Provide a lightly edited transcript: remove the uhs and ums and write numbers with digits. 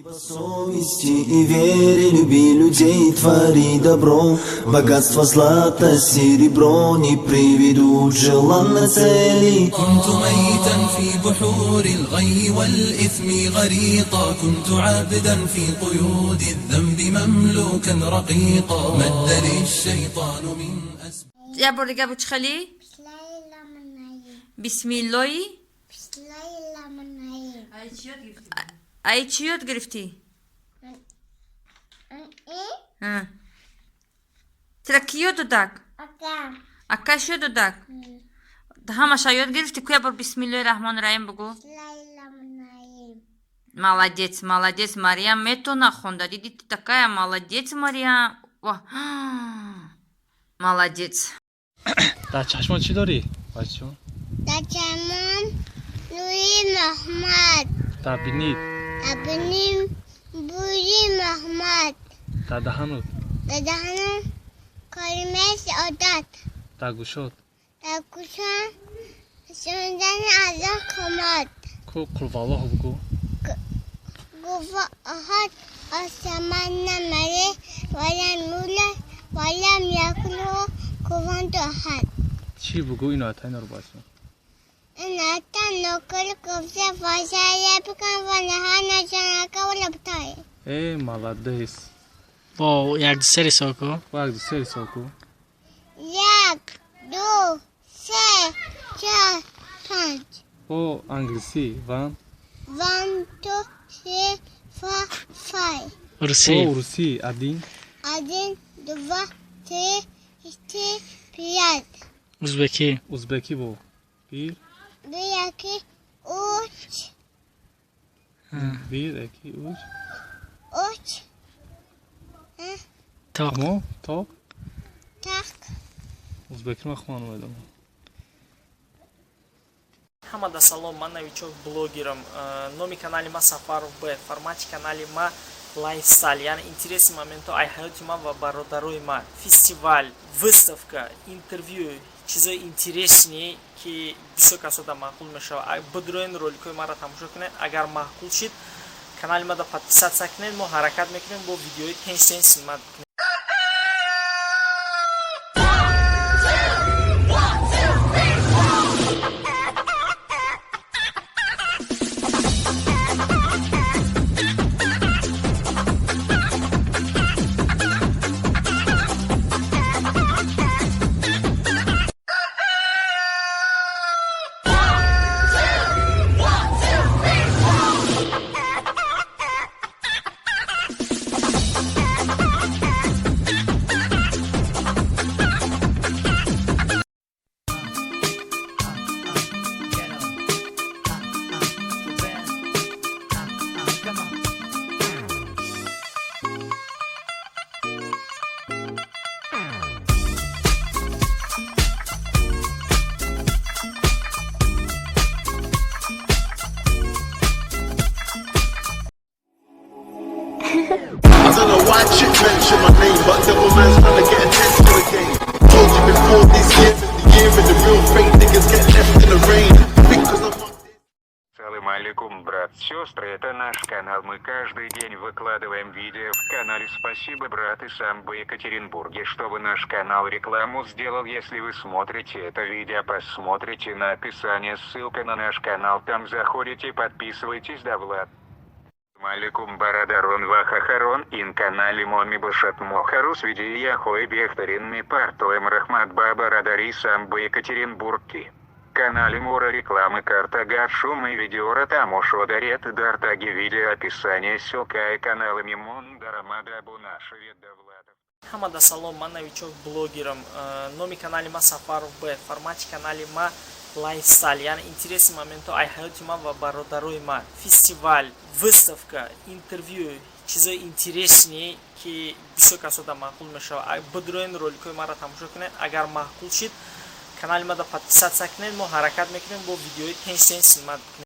По совести и вере люби людей, твори добро. Богатство, злато, серебро не приведут желанной цели. كنت ميتا في بحور الغي والإثم غريقا، كنت عبدا في قيود الذنب مملوكا رقيقا، مد لي الشيطان من أسفل. Як бор дига бу, чӣ хелӣ? Бисмиллои. Ай, чӣ ёд гирифтӣ? А. Тира кӣ ёд додак? Акаш ёд додак? Ҳамаша ёд гирифтӣ? Ку, як бор бисмиллои раҳмони раҳим бугӯ. Молодец, молодец, Мариям метона хонда. Диди, ты такая молодец, Мариям. Ва, молодец. Дар чашмон чӣ дорӣ, бачаҷон? Дар чашмам нури Муҳаммад. Дар бинит? Дар биним бӯи Муҳаммад. Дар даҳанут? Дар даҳанам калимаи саодат. Дар гӯшот? Дар гӯшам шунидани азон қомат. Ку, қулваллоҳ бугӯ. Гуфа аҳад ас-самад, лам ялид валам юлад валам якун лаҳу куфуван аҳад. Чӣ бугӯ, ино ата иноро, бачаҷон. Ин ата нокал куфса фасая бикан ва наҳана жанака ва лабтай. Э, молодец. Бо як, ду, се ҳисоб ку. Бо як, ду, се ҳисоб ку. Як, ду, се, чор, панҷ. Бо англисӣ: one. One, two, three, four, five. Русӣ? Бо русӣ: один. Один, два, три, четыре, пять. Узбекӣ? Узбекӣ бо: бир. Bir, iki, üç. Бир, яки, уч. Üç. Тоқ. Тамом, тоқ. Так. Узбекӣ ман хуман медонам. Ҳамада салом, ман новичок блогерам. Номи канали ма Сафаров Б. Формати канали ма лайфстайл, яъне интересный моментҳо ай ҳаёти ман ва бародарои ман, фестиваль, выставка, интервю, чизои интересный, ки бисёр касода маъқул мешавад. Бидроен, роликҳои маро тамошо кунед. Агар маъқул шид, канали мада подписаться кунед. Мо ҳаракат мекунем, бо видеои тенш тенш снимать кунем. I don't know why chick mention my name, but devil man's trying to get attention again. Told you before, this year is the year and the real fake niggas get left in the rain. Because I'm on Салам алейкум, брат, сестры, это наш канал, мы каждый день выкладываем видео в канале. Спасибо, брат, и сам бы Екатеринбурге, чтобы наш канал рекламу сделал. Если вы смотрите это видео, посмотрите на описание, ссылка на наш канал, там заходите, подписывайтесь, да, Влад. Маликум барадарон вахахарон ин канали моми башат мохарус види яхой бехтарин ми партоем рахмат баба радари сам бы Екатеринбургки. Канале Мура рекламы карта гашум и видеора тамошодарет дартаги видео описание ссылка и каналами Мон Дарамада Абунашеве Давлатов. Ҳамада салом, ман новичок блогерам. Номи канали ма Сафаров Б. Формати канали ма лайфстайл, яъне интересный моментҳо ай ҳаёти ман ва бародарои ман, фестиваль, выставка, интервю, чизои интересный, ки бисёр касода маъқул мешавад. Бидроен, роликҳои маро тамошо кунед. Агар маъқул шид, канали мада подписаться кунед. Мо ҳаракат мекунем, бо видеои тенш тенш снимать кунем.